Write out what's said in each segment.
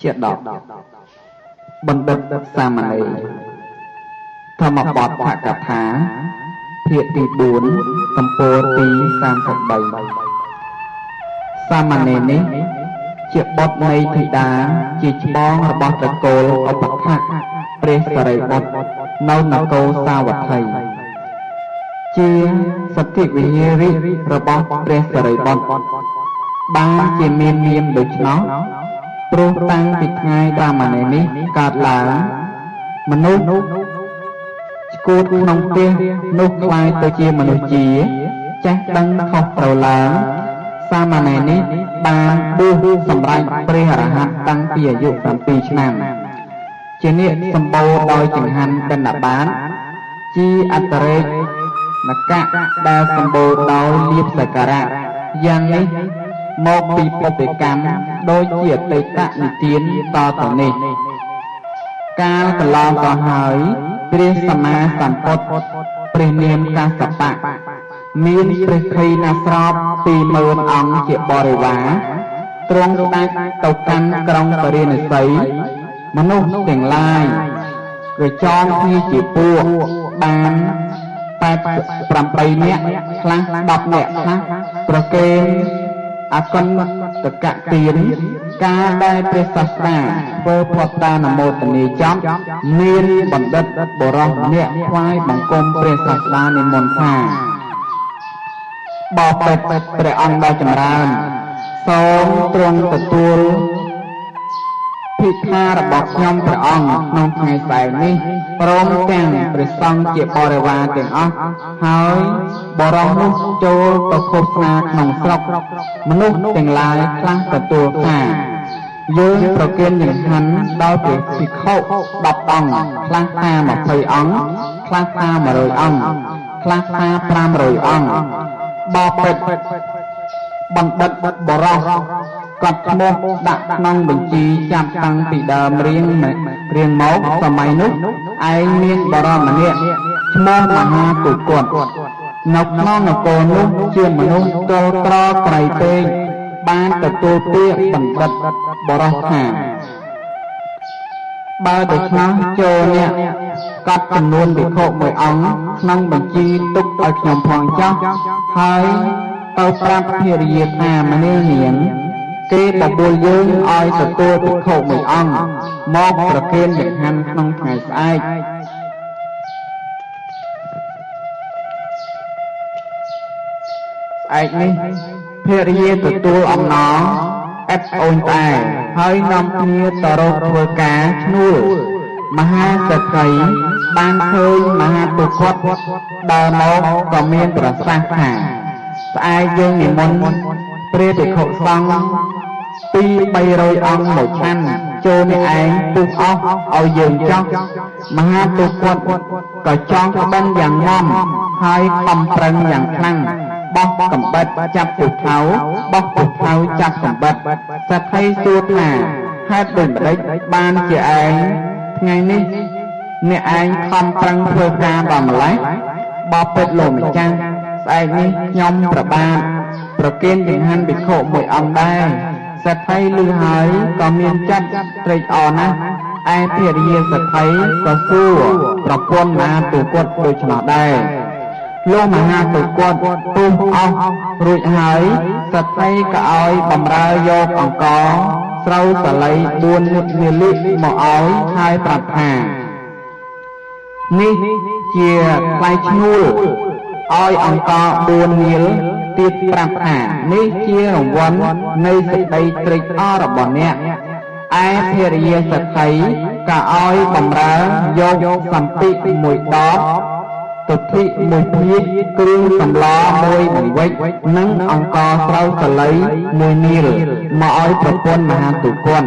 ជាដកបណ្ឌិតសាមណេរធម្មបទភកថាភាគទី4ទំព័រទី33សាមណេរនេះជាបុត្រនៃធីតាជាច្បងរបស់ត្រកូលឧបថៈព្រះសារីបុត្រនៅនគរសាវត្ថីជាសទ្ធិវិហារិរបស់ព្រះសារីបុត្របានជាមាននាមដូច្នោះព្រោះតាំងពីថ្ងៃសាមណេរនេះកើតឡើងមនុស្សឈួតក្នុងផ្ទះនោះក្លាយទៅជាមនុស្សជាចេះដឹងខុសត្រូវឡើងសាមណេរនេះបានបួសសម្រេចព្រះអរហន្តតាំងពីអាយុ7ឆ្នាំជាអ្នកសម្បូរដោយចង្ហាន់បិណ្ឌបាតជាអត្តរេកនកៈដែលសម្បូរដោយលាភសក្ការៈយ៉ាងនេះមកពីបុព្វកម្មដូចជាអតីតនិទានតទៅនេះកាលកន្លងទៅហើយព្រះសម្មាសម្ពុទ្ធព្រះនាមកាសបៈមានព្រះខីណាស្រប20000អង្គជាបរិវារទ្រង់ស្ដេចទៅកាន់ក្រុងបរិណសីមនុស្សទាំងឡាយក៏ចងគ្នាជាពួកបាន88នាក់ខ្លះ10នាក់ខ្លះប្រគេនអកន្តកទានការដែលព្រះសាស្តាធ្វើភត្តានមោទនីចប់មានបណ្ឌិតបុរសម្នាក់ថ្វាយបង្គំព្រះសាស្តានិមន្តថាបបិទ្ធព្រះអង្គដ៏ចម្រើនសូមទ្រង់ទទួលភិក្ខារបស់ខ្ញុំព្រះអង្គក្នុងថ្ងៃស្អែកនេះព្រមទាំងព្រះសង្ឃជាបរិវារទាំងអស់ហើយបុរសនោះចូលទៅឃោសនាក្នុងស្រុកមនុស្សទាំងឡាយខ្លះទទួលថាយើងប្រគេនចង្ហាន់ដល់ព្រះភិក្ខុ10អង្គខ្លះថា20អង្គខ្លះថា100អង្គខ្លះថា500អង្គបបិទ្ធបណ្ឌិតបុរសកត់ឈ្មោះដាក់ក្នុងបញ្ជីចាប់តាំងពីដើមរៀងមកសម័យនោះឯងមានបុរសម្នាក់ឈ្មោះមហាទុគតនៅក្នុងនគរនោះជាមនុស្សទល់ក្រក្រៃពេកបានទទួលពាក្យបណ្ឌិតបុរសថាបើដូច្នោះចូលអ្នកកត់ចំនួនភិក្ខុមួយអង្គក្នុងបញ្ជីទុកឲ្យខ្ញុំផងចុះហើយទៅប្រាប់ភរិយាថាមនាលនាងគេបបួលយើងឲ្យទទួលភិក្ខុមួយអង្គមកប្រគេនចង្ហាន់ក្នុងថ្ងៃស្អែកនេះភរិយាទទួលអំណរអិតអូនតែហើយនាំគ្នាទៅរកធ្វើការឈ្នួលមហាសេដ្ឋីបានឃើញមហាទុគតដើរមកក៏មានប្រសាសន៍ថាស្អែកយើងនិមន្តព្រះភិក្ខុសង្ឃ200-300អង្គមកឆាន់ចូលនេះឯងពុះអស់ឲ្យយើងចោះមហាទុគតក៏ចង់ក្បិនយ៉ាងងំហើយខំប្រឹងយ៉ាងខ្លាំងបោះកំបិតចាប់ពុះថៅបោះពុះថៅចាប់កំបិតសេដ្ឋីសួរថាហេតុដូចម្ដេចបានជាឯងថ្ងៃនេះអ្នកឯងខំប្រឹងធ្វើការដល់ម្ល៉េះបបិទ្ធលោកម្ចាស់ស្អែកនេះខ្ញុំប្របាទប្រគេនចង្ហាន់ភិក្ខុមួយអង្គដែរសេដ្ឋីឮហើយក៏មានចិត្តត្រេកអរណាស់ឯភរិយាសេដ្ឋីក៏សួរប្រពន្ធមហាទុគតដូច្នោះដែរលោកមហាទុគតពុះអស់រួចហើយសេដ្ឋីក៏ឲ្យបំរើយកអង្ករស្រូវសាលី4នាលិមកឲ្យហើយប្រាប់ថានេះជាថ្លៃឈ្នួលឲ្យអង្ករ4នាលទៀតប្រាប់ថានេះជារង្វាន់នៃសេចក្តីត្រេកអររបស់អ្នកឯភរិយាសេដ្ឋីក៏ឲ្យបំរើយកសំពិមួយដបទុធិមួយភាគគ្រឿងសម្លមួយបង្វិចនិងអង្ករស្រូវសាលីមួយនាលមកឲ្យប្រពន្ធមហាទុគត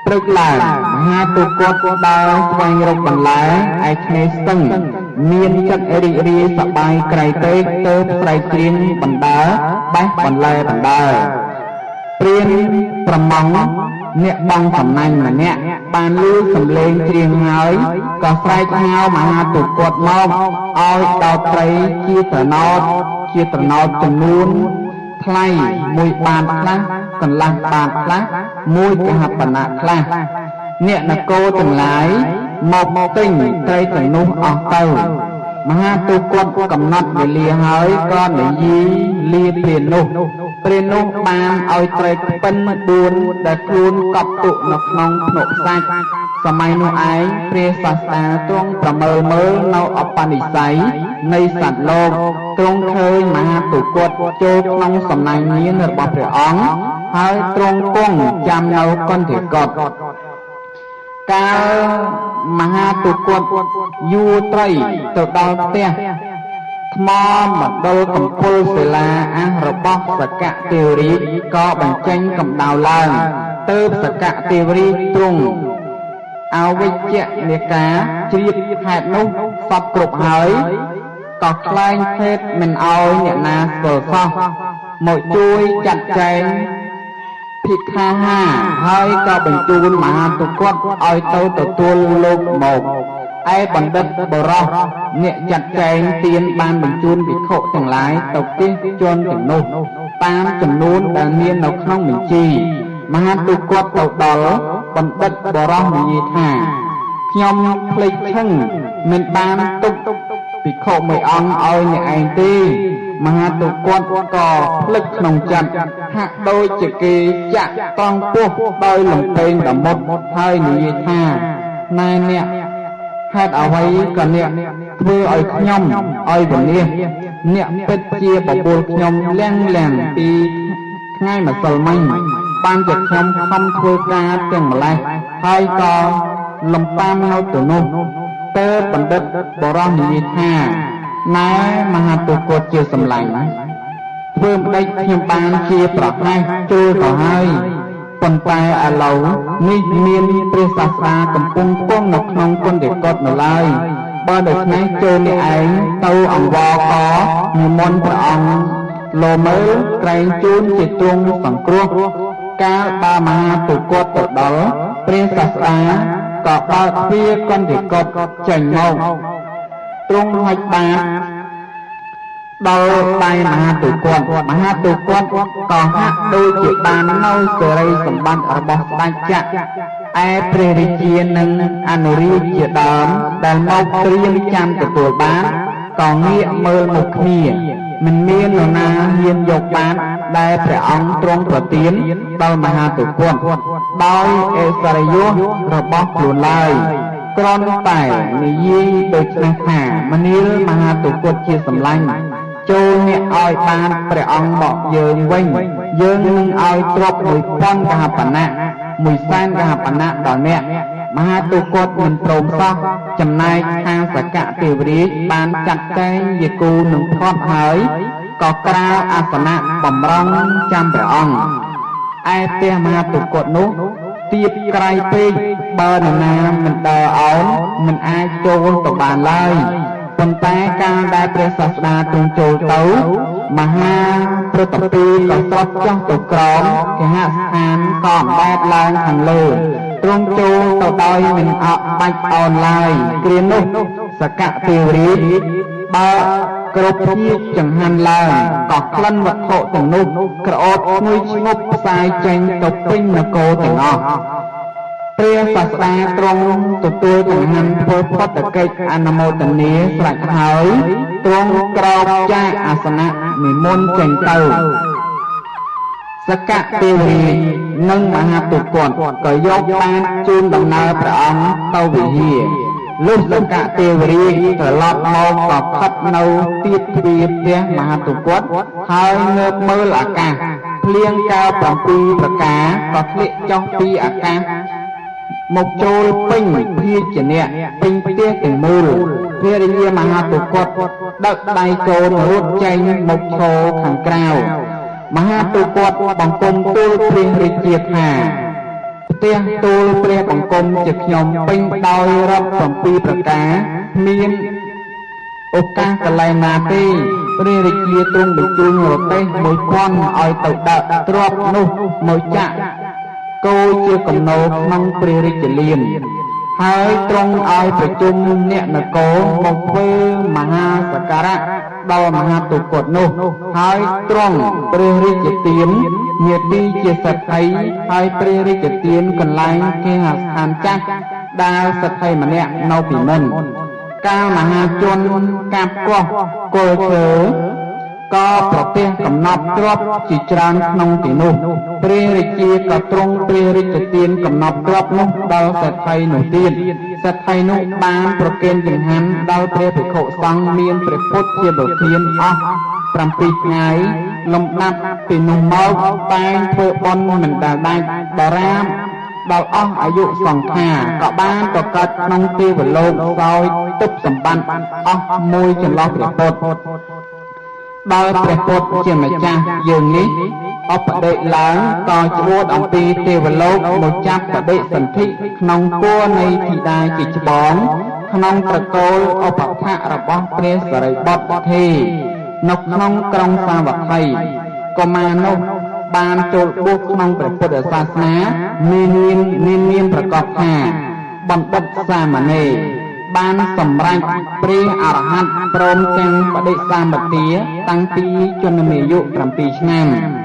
ព្រឹកឡើងមហាទុគតដើរស្វែងរកបន្លែឯឆ្នេរស្ទឹងមានចិត្តរីករាយសប្បាយក្រៃពេកទៅស្រែកច្រៀងបណ្ដើបេះបន្លែបណ្ដើព្រានប្រម៉ងអ្នកបងសំណាញ់ម្នាក់បានឮសំឡេងច្រៀងហើយក៏ស្រែកហៅមហាទុគតមកឲ្យដោតត្រីជាត្រណោតចំនួន ថ្លៃមួយបាតខ្លះកន្លះបាតខ្លះមួយកហបណៈខ្លះអ្នកនគរទាំងឡាយមកទិញត្រីទាំងនោះអស់ទៅមហាទុគតកំណត់វេលាហើយក៏និយាយលាព្រាននោះព្រាននោះបានឲ្យត្រីក្ពិន4ដែលខ្លួនកប់ទុកនៅក្នុងភ្នក់ខ្សាច់សម័យនោះឯងព្រះសាស្តាទ្រង់ប្រមើលមើលនៅអបនិស្ស័យនៃសត្វលោកទ្រង់ឃើញមហាទុគតចូលក្នុងសំណាញ់មានរបស់ព្រះអង្គហើយទ្រង់គង់ចាំនៅកន្ធិកុដកាលមហាទុគតយួរត្រីទៅដល់ផ្ទះថ្មមណ្ឌលកំពុលសិលាអាសរបស់សកទេវរាជក៏បញ្ចេញកម្ដៅឡើងទៅសកទេវរាជទ្រង់អវិជ្ជនិកាជ្រាបហេតុនោះសពគ្រប់ហើយក៏ខ្លែងភេទមិនឲ្យអ្នកណាស្គាល់សោះមកជួយចាត់ចែងភិក្ខាហាហើយក៏បញ្ជូនមហាទុគតឲ្យទៅទទួលលោកមកឯបណ្ឌិតបរោះអ្នកចាត់ចែងទានបានបញ្ជូនភិក្ខុទាំងឡាយទៅផ្ទះជនទាំងនោះតាមចំនួនដែលមាននៅក្នុងបញ្ជីមហាទុគតទៅដល់បណ្ឌិតបរោះនិយាយថាខ្ញុំភ្លេចឈឹងមិនបានទុកភិក្ខុមួយអង្គឲ្យអ្នកឯងទេមហាទុគតក៏ភ្លេចក្នុងចិត្តហាក់ដូចជាគេចាក់ត្រង់ពោះដោយលំពេងដមុតហើយនិយាយថាណែអ្នកហេតុអ្វីក៏អ្នកធ្វើឲ្យខ្ញុំឲ្យវិនាសអ្នកពិតជាបបួលខ្ញុំលៀងលៀងពីថ្ងៃម្សិលមិញបានជាខ្ញុំខំធ្វើការទាំងម្លេះហើយក៏លំប៉ាំនៅទៅនោះទៅបណ្ឌិតបរោះនិយាយថាណែមហាទុគតជាសម្លាញ់ធ្វើម្ដេចខ្ញុំបានជាប្រហែសចូលទៅហើយប៉ុន្តែឥឡូវនេះមានព្រះសាស្តាកំពុងគង់នៅក្នុងគន្ធកុដនៅឡើយបើដូច្នេះចូលអ្នកឯងទៅអង្វរកនិមន្តព្រះអង្គលោមើលក្រែងជូនជាទ្រង់សង្គ្រោះកាលបើមហាទុគតទៅដល់ព្រះសាស្តាក៏បើកទ្វារគន្ធកុដចេញមកទ្រង់ហុចបាតដល់ដៃមហាទុគតមហាទុគតក៏ហាក់ដូចជាបាននៅសិរីសម្បត្តិរបស់ស្ដេចចក្រឯព្រះរាជានិងអនុរាជជាដើមដែលមកត្រៀមចាំទទួលបានក៏ងាកមើលមុខគ្នាមិនមាននរណាហ៊ានយកបានដែលព្រះអង្គទ្រង់ប្រទានដល់មហាទុគតដោយអិសរិយសរបស់ខ្លួនឡើយគ្រាន់តែនិយាយដូច្នេះថាមនាលមហាទុគតជាសម្លាញ់ចូលអ្នកឲ្យបានព្រះអង្គមកយើងវិញយើងនឹងឲ្យទ្រព្យ1000កហបណៈ100,000កហបណៈដល់អ្នកមហាទុគតមិនព្រមសោះចំណែកខាងសកទេវរាជបានចាត់ចែងយាគូនឹងផាត់ហើយក៏ក្រាលអាសនៈបំរុងចាំព្រះអង្គឯផ្ទះមហាទុគតនោះទៀបក្រៃពេកបើនរណាមិនដើរអោនមិនអាចចូលទៅបានឡើយប៉ុន្តែកាលដែលព្រះសាស្តាទ្រង់ចូលទៅមហាប្រតពីក៏ស្រត់ចុះទៅក្រោមគេហស្ថានក៏អណ្ដែតឡើងខាងលើទ្រង់ចូលទៅដោយមិនអក់បាច់អោនឡើយគ្រានោះសកទេវរាជបើគ្រប់ជាចង្ហាន់ឡើងក៏ក្លិនវត្ថុទាំងនោះក្រអូបឈ្ងុយឈ្ងប់ផ្សាយចេញទៅពេញនគរទាំងអស់ព្រះសាស្តាទ្រង់ទទួលចង្ហាន់ធ្វើផុតកិច្ចអនុមោទនាស្រេចហើយទ្រង់ក្រោកចាកអាសនៈនិមន្តចេញទៅសកទេវរាជនិងមហាទុគតក៏យកបានជូនដំណើរព្រះអង្គទៅវិហារលុះសកទេវរាជត្រឡប់មកក៏ខិតនៅទៀបទ្វារផ្ទះមហាទុគតហើយងើបមើលអាកាសភ្លៀងកែវ7ប្រការក៏ធ្លាក់ចុះពីអាកាសមកចូលពេញភាជនៈពេញផ្ទះទាំងមូលភរិយាមហាទុគតដឹកដៃកូនរត់ចេញមកឈរខាងក្រៅមហាទុគតបង្គំទូលព្រះរាជាថាផ្ទះទូលព្រះបង្គំជាខ្ញុំពេញដោយរដ្ឋ7ប្រការមានឱកាសកន្លែងណាទេព្រះរាជាទ្រង់បញ្ជូនរទេះ1000ឲ្យទៅដឹកទ្រព្យនោះមកចាក់គោជាកំណោក្នុងព្រះរាជលាន ហើយទ្រង់ឲ្យប្រជុំអ្នកនគរមកធ្វើមហាសក្ការៈដល់មហាទុគតនោះ ហើយទ្រង់ព្រះរាជទានញាតិជាសេដ្ឋី ហើយព្រះរាជទានកន្លែងគេហដ្ឋានចាស់ដែលសេដ្ឋីម្នាក់នៅពីមុន កាលមហាជនកាប់កោះគល់ឈើក៏ប្រទះកំណប់ទ្រព្យជាច្រើនក្នុងទីនោះ ព្រះរាជាក៏ទ្រង់ព្រះរាជទានកំណប់ទ្រព្យនោះដល់សេដ្ឋីនោះទៀត សេដ្ឋីនោះបានប្រគេនចង្ហាន់ដល់ព្រះភិក្ខុសង្ឃមានព្រះពុទ្ធជាប្រធានអស់7ថ្ងៃ លំដាប់ពីនោះមកតែងធ្វើបុណ្យមិនដែលដាច់ដរាបដល់អស់អាយុសង្ខារ ក៏បានក៏កើតក្នុងទេវលោកសោយទិព្វសម្បត្តិអស់មួយចន្លោះព្រះពុទ្ធ ដល់ព្រះពុទ្ធជាម្ចាស់យើងនេះឧបដិឡើងក៏ជ្រួតអំពីទេវលោកមកចាប់បដិសន្ធិក្នុងគួរនៃធីតាជាច្បង ក្នុងត្រកូលឧបថៈរបស់ព្រះសរិបុត្រទេនៅក្នុងក្រុងសាវត្ថី។ កុមារនោះបានចូលបួសក្នុងព្រះពុទ្ធសាសនា មានមានមានប្រកាសថាបណ្ឌិតសាមណេរបានសម្រេចព្រះអរហន្តព្រមទាំងបដិសម្បទាតាំងពីជនមាយុ7ឆ្នាំ។